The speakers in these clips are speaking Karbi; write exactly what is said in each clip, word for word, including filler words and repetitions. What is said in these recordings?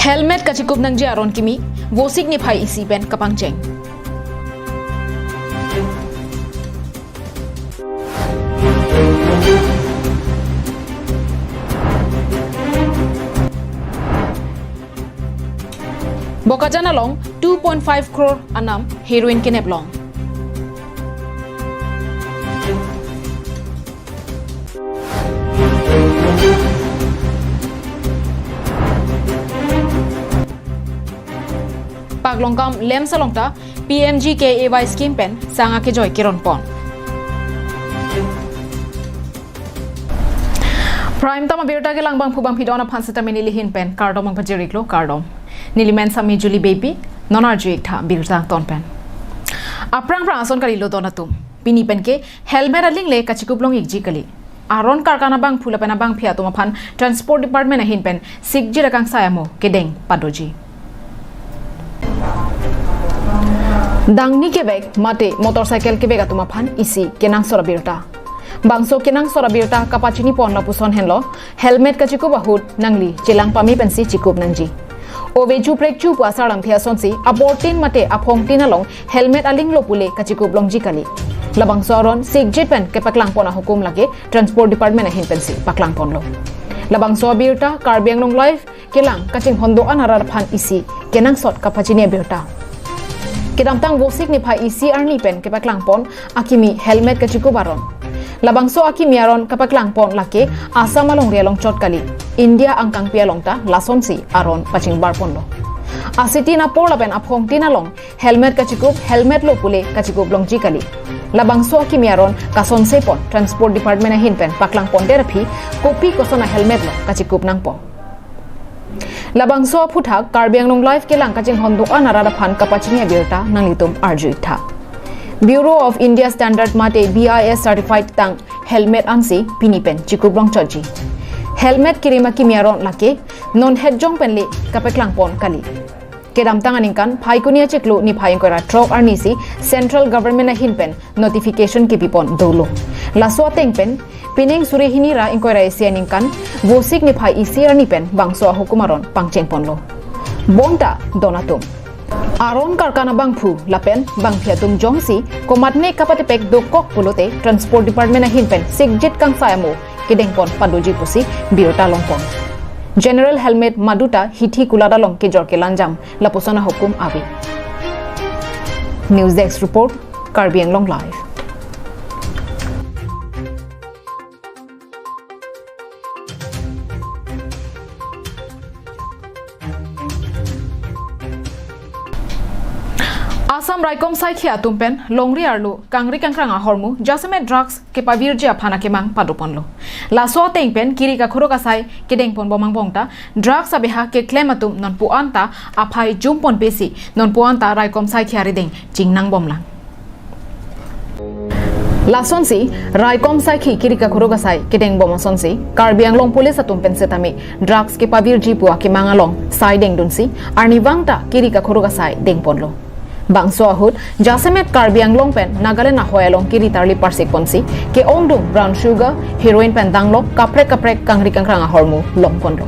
Helmet kachikup nangji aron kimi, Vosik niphai isi pen kapangcheng. Bokajan along two point five crore anam heroin kenep long. Paklongkam LAMPS along ta P M G K A Y scheme pen sang akejoi keron pon. Prime Time abirta kelang bangphu bangphi don aphan seta neli ahin pen kardom nangpajir-iklo, kardom. Neli men sami Julie Baby, non arju-ik tha birta angton pen. Aphrang phrang ason kalilo don atum. Pini pen ke helmet aling le kachikup long-ikji kali. Aron karkana bangphu lapen abangphi atum aphan Transport Department ahin pen sikjit akangsai amo kedeng padoji. Dangni kevek mate motorcycle kevek atum aphan isi kenangsot abirta. Bangso kenangsot abirta kapachini pon lapuson henlo, helmet kachikup ahut nangli chelang pame pensi chikup nangji. Ove chu prek chu pu asar lamthe asonsi, abortin mate aphongtin along helmet alinglo pule kachikup longji kali. Labangso aron sikjit pen kepaklang pon ahukum lake Transport Department ahin pensi paklang ponlo. Labangso abirta Karbi Anglong Live kelang kachinghon do-an arat aphan isi kenangsot kapachini abirta. Kedamtang Vosik niphai isi arni pen kepaklang pon akimi helmet kachikup aron. Labangso akimi aron kepaklang pon lake Assam alongri along chot kali, India angkangpi along ta lasonsi aron pachingbar ponlo. Asitin apor lapen aphongtin along helmet kachikup, helmet lo pule kachikup longji kali. Labangso akimi aron kasonse pon Transport Department ahin pen paklang pondet aphi kopi koson ahelmet lo kachikup nangpo. Labangso aphuthak Karbi Anglong Live kelang kachinghon do-an arat aphan kapachini abirta nanglitum arju-ik tha. Bureau of India Standard mate B I S certified tang helmet ansi pini pen chikup long chotji. Helmet kerim akimi aron lake non hetjong pen le kapaklang pon kali. Kedamtang aningkan Phaikuni achiklo niphai ingkoi ra throk arnisi Central Government ahin pen notification kepi pon dolo. Laso ateng pen pining suri hini ra ingkoi ra isi aningkan Vosik niphai isi arni pen bangso ahukum aron pangcheng ponlo. Bonta don atum, aron karkana bangphu lapen bangphi atum jongsi komatne kapatepek dokok pulote Transport Department ahin pen sikjit kangsai amo kedeng pon padoji pusi birta long pon. General helmet maduta hithi kulat along kejor kelanjam lapuson ahukum ave. News Desk Report, Karbi Anglong Live. Assam raikom saikhi atum pen longri arlo kangri kangkrang ahormu jasemet drugs kepavirji aphan akemang pado ponlo. Laso ateng pen kiri kakhorok asai kedeng pon bom angbong ta drugs abeha keklem atum nonpu-an ta aphai jum pon pesi nonpu-an ta raikom saikhi arideng chingnang bomlang. Lasonsi raikom saikhi kiri kakhorok asai kedeng bom asonsi Karbi Anglong Police atum pen setame drugs kepavirji pu akemang along sai dengdunsi arnivang ta kiri kakhorok asai deng ponlo. Bangso ahut jasemet Karbi Anglong pen Nagaland ahoi along kiri tarli parsik ponsi ke-ongdung brown sugar, heroin pen danglok kaprek kaprek kangri kangkrang ahormu long ponlo.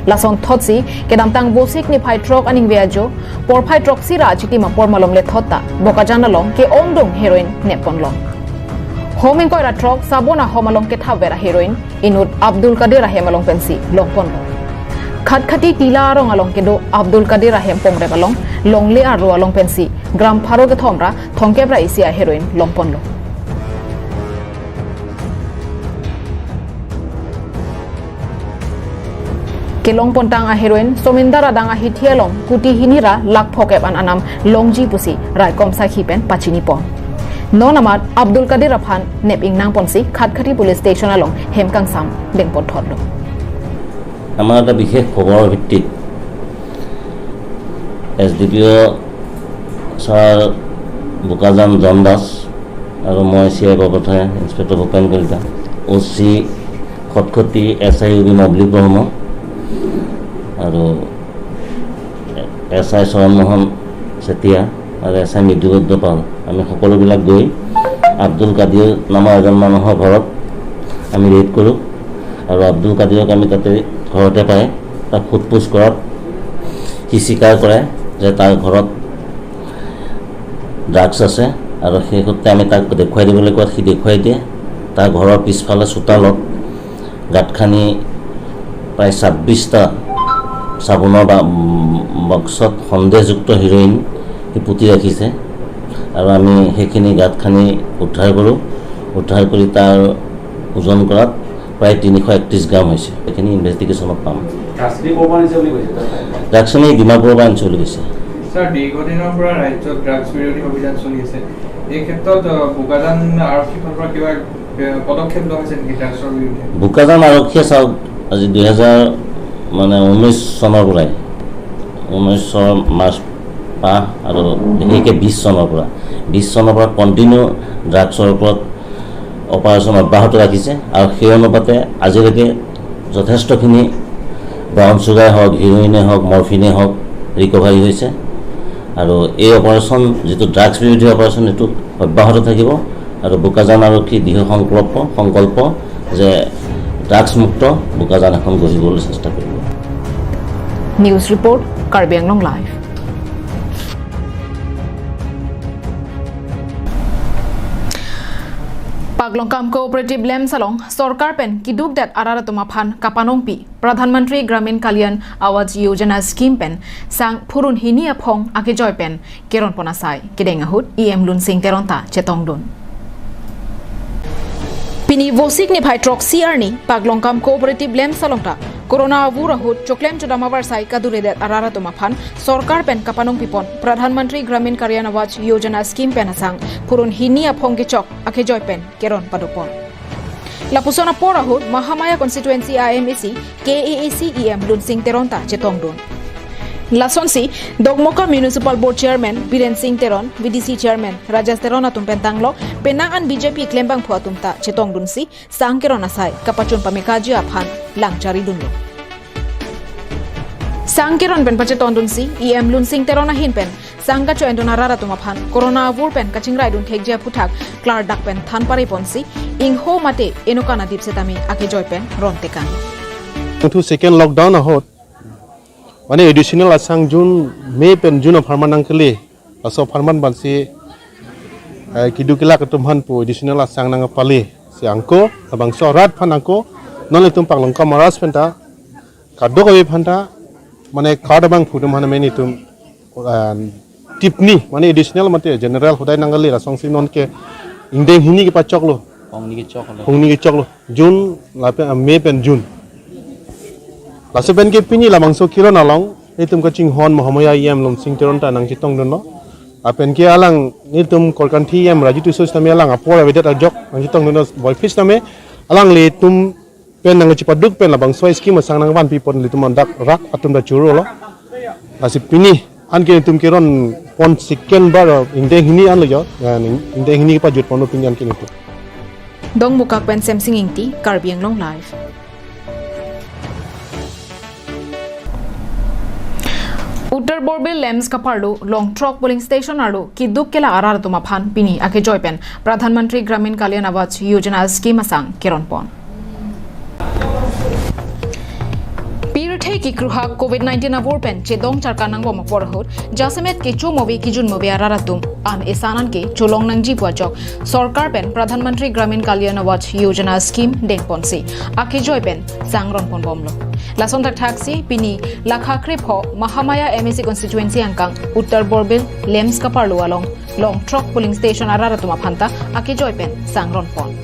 Lason thotsi kedamtang Vosik niphai throk aningve ajo porphai throksi ra achitim apor malom le thot ta Bokajan along ke-ongdung heroin nep ponlo. Hom ingkoi ra throk Sabon ahom along kethapver aheroin inut Abdul Kadir ahem along pensi long ponlo. Khatkhati Tila arong along kedo Abdul Kadir ahem pongrep along longle arlo along pensi gram pharo kethom ra thomkep ra isi aheroin long ponlo. Kelong pontang aheroin Somindar adang ahithi along kuti hini ra lakh phokep an anam longji pusi raikom saikhi pen pachini pon. Non amat Abdul Kadir aphan nep ingnang ponsi Khatkhati Police Station along hem kangsam deng pon thotlo. আমাৰ এটা বিশেষ খবৰ ভিত্তিত S D P অ' ছাৰ বোকাজান জন দাস আৰু মই C I পদপথে ইন্সপেক্টৰ ভূপেন কলিতা, অ' চি খটখটি, S I U B মবলি ব্ৰহ্ম আৰু এছ আই চৰণ মোহন চেতিয়া আৰু এছ আই মৃদুপদ্ম পাল, আমি সকলোবিলাক গৈ আব্দুল কাদিৰ নামৰ এজন মানুহৰ ঘৰত আমি ৰেইড কৰোঁ আৰু আব্দুল কাদিৰক আমি তাতে ঘৰতে পাই তাক সোধ পোছ কৰাত সি স্বীকাৰ কৰে যে তাৰ ঘৰত ড্ৰাগছ আছে আৰু সেই সূত্ৰে আমি তাক দেখুৱাই দিবলৈ কোৱাত সি দেখুৱাই দিয়ে। তাৰ ঘৰৰ পিছফালে চোতালত গাঁত খানি প্ৰায় ছাব্বিছটা চাবোনৰ বা, উম, বাক্সত সন্দেহযুক্ত হিৰইন সি পুতি ৰাখিছে আৰু আমি সেইখিনি গাঁত খানি উদ্ধাৰ কৰোঁ। উদ্ধাৰ কৰি তাৰ ওজন কৰাত প্ৰায় তিনিশ একত্ৰিছ গ্ৰাম হৈছে। সেইখিনি ইনভেষ্টিগেশ্যনত পাম। ড্ৰাগছখিনি ক'ৰ পৰা আনিছে বুলি কৈছে? ড্ৰাগছখিনি ডিমাপুৰৰ পৰা আনিছে বুলি কৈছে। ছাৰ, দীৰ্ঘদিনৰ পৰা ৰাজ্যত ড্ৰাগছ বিৰোধী অভিযান চলি আছে। এই ক্ষেত্ৰত, আহ, বোকাজান আৰক্ষীৰ ফালৰ পৰা কিবা, আহ, পদক্ষেপ লোৱা হৈছে নেকি ড্ৰাগছৰ বিৰুদ্ধে? বোকাজান আৰক্ষীয়ে চাওক, আজি দুহেজাৰ, মানে, ঊনৈছ চনৰ পৰাই, ঊনৈছৰ মাৰ্চ মাহ আৰু বিশেষকৈ বিছ চনৰ পৰা, বিছ চনৰ পৰা কণ্টিনিউ ড্ৰাগছৰ ওপৰত অপাৰেশ্যন অব্যাহত ৰাখিছে আৰু সেই অনুপাতে আজিলৈকে যথেষ্টখিনি ব্ৰাউন চুগাৰে হওক, হিৰইনে হওক, মৰ্ফিনে হওক, ৰিকভাৰী হৈছে। আৰু এই অপাৰেশ্যন, যিটো ড্ৰাগছ বিৰোধী অপাৰেশ্যন, এইটো অব্যাহত থাকিব আৰু বোকাজান আৰক্ষী দৃঢ় সংকল্প, সংকল্প যে ড্ৰাগছ মুক্ত বোকাজান এখন গঢ়িবলৈ চেষ্টা কৰিব। News report, Karbi Anglong Live. Paklongkam Cooperative Lamps along sorkar pen kidukdet arat atum aphan kapanongpi Pradhan Mantri Gramin Kalyan Awas Yojana scheme pen sang phurun hini aphong akejoi pen keron pon asai kedeng ahut E M Lunsing Teron ta chetongdun. Pini Vosik niphai throksi arni Paklongkam Cooperative Lamps along ta Corona avur ahut choklem chodam avarsai kaduredet arat atum aphan sorkar pen kapanongpi pon Pradhan Mantri Gramin Kalyan Awas Yojana scheme pen asang phurun hini aphong kechok akejoi pen keron pado pon. Lapuson apor ahut Mahamaya Constituency I M A C K A A C E M Lunsing Teron ta chetongdun. Lasonsi Dongmukak Municipal Board Chairman Biren Sing Teron, V D C Chairman Rajesh Teron atum pen tanglo penang an B J P klembangphu atum ta chetongdunsi sang keron asai kapachun pamekaji aphan lang charidunlo. Sang keron pen pachetongdunsi E M Lunsing Teron ahin pen sang kacho-endun arat atum aphan Corona avur pen kachingraidun thekji aphuthak klardak pen than pare ponsi ingho mate enokan adip setame akejoi pen ron tekang. Nangthu second lockdown ahut, mane additional asang June, May pen June apharman nangkele, laso apharman bansi, eh, keduk kelak atum aphan pu additional asang nangpale. Si angko, labangso arat aphan angko, non itum Paklongkam Awas pen ta kadokave aphan ta, mane card abangphu atum aphan mane itum, ah, tipni, mane additional mate general hodai nangkele, lasonsi nonke ingdeng hini kepachoklo. Phongni kechoklo. Phongni kechoklo. June, lapen, ah, May pen June. Laso pen ke pini labangso keron along, itum kachinghon Mahamaya E M Lunsing Teron ta nangchetongdunlo. Lapen ke alang itum Korkanthi E M Raju Tisso setame alang apor avedet ajok nangchetongdunlo, boy fish tame alanglitum pen nangchepaduk pen labangso scheme asang nangvanpi pon ilitum andak rak atum ta churolo. Lasi pini anke itum keron pon second bar, ingdeng hini anlo jo, ya, ning-, ingdeng hini pajut ponlo pini anke itum. Dongmukak pen Semsing Ingti, Karbi Anglong Live. Uttar Borbil Lamps kaparlo Longthrok polling station arlo kiduk kelak arat atum aphan pini akejoi pen Pradhan Mantri Gramin Kalyan Awas Yojana scheme asang keron pon. Pirthe kikruhak Covid nineteen avur pen chedong charkan nangbom apor ahut jasemet kecho move kijun move arat atum an esan anke cholong nangji pu ajok sorkar pen Pradhan Mantri Gramin Kalyan Awas Yojana scheme dengponsi akejoi pen sang ron ponbomlo. Lason thakthaksi pini lakha krepho Mahamaya M A C constituency angkang Uttar Borbil Lamps kaparlo along Longthrok polling station arat atum aphan ta akejoi pen sang ron pon.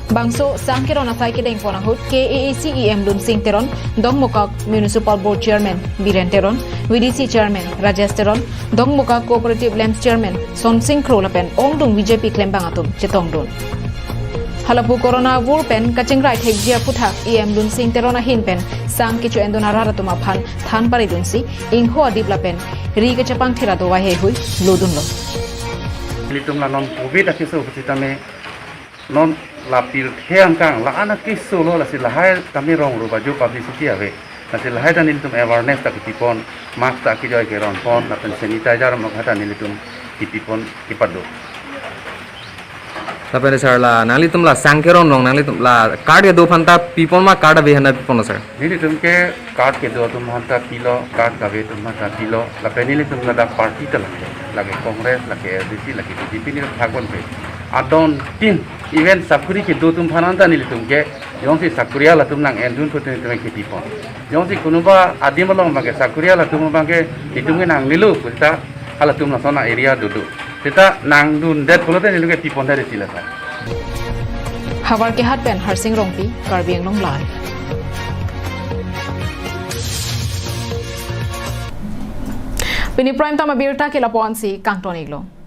Bangso sang keron asai kedeng pon ahut K A A C E M Lunsing Teron, Dongmukak Municipal Board Chairman Biren Teron, V D C Chairman Rajesh Teron, Dongmukak Cooperative Lamps Chairman Sonsing Kro lapen ongdung B J P klembang atum chetongdun. Halapu Corona avur pen kachingrai thekji aphuthak E M Lunsing Teron ahin pen sang kecho-endun arat atum aphan than paridunsi ingho adip lapen ri kachepangthir adovai heihui lodunlo. Nelitum la non Covid akeso pusitame non la pirthe angkang la-an akesolo, lasi lahai tame rong ro bajo publicity ave. Lasi lahai ta nelitum awareness ta kipipon, mask ta akejoi keron pon, lapen sanitizer mokha ta nelitum kipipon kipado. Lapen sir, la nanglitum la sang kerong nong, nanglitum la card kedo aphanta pipon ma, card ave aphanta pipon sir? Nelitum ke card kedo atum aphanta pilo, card kave atum aphanta pilo. Lapen nelitum ladak party ta lake, lake Congress, lake A D C, lake B J P, nelitum thakponpe. Adon tin, even sakuri kedo atum aphan anta nelitum ke, jongsi sakuri halatum nang-endun pulote nelitum ke pipon. Jongsi konoba adim along abangke sakuri halatum abangke nelitum ke nanglelo pu seta, halatum lason a-area dodo. Seta nangdundet pulote nelitum ke pipon tari sila sa. Havar Kehat pen Harsing Rongpi, Karbi Anglong Live. Pini Prime Time abirta ke lapu-ansi kangton-iklo.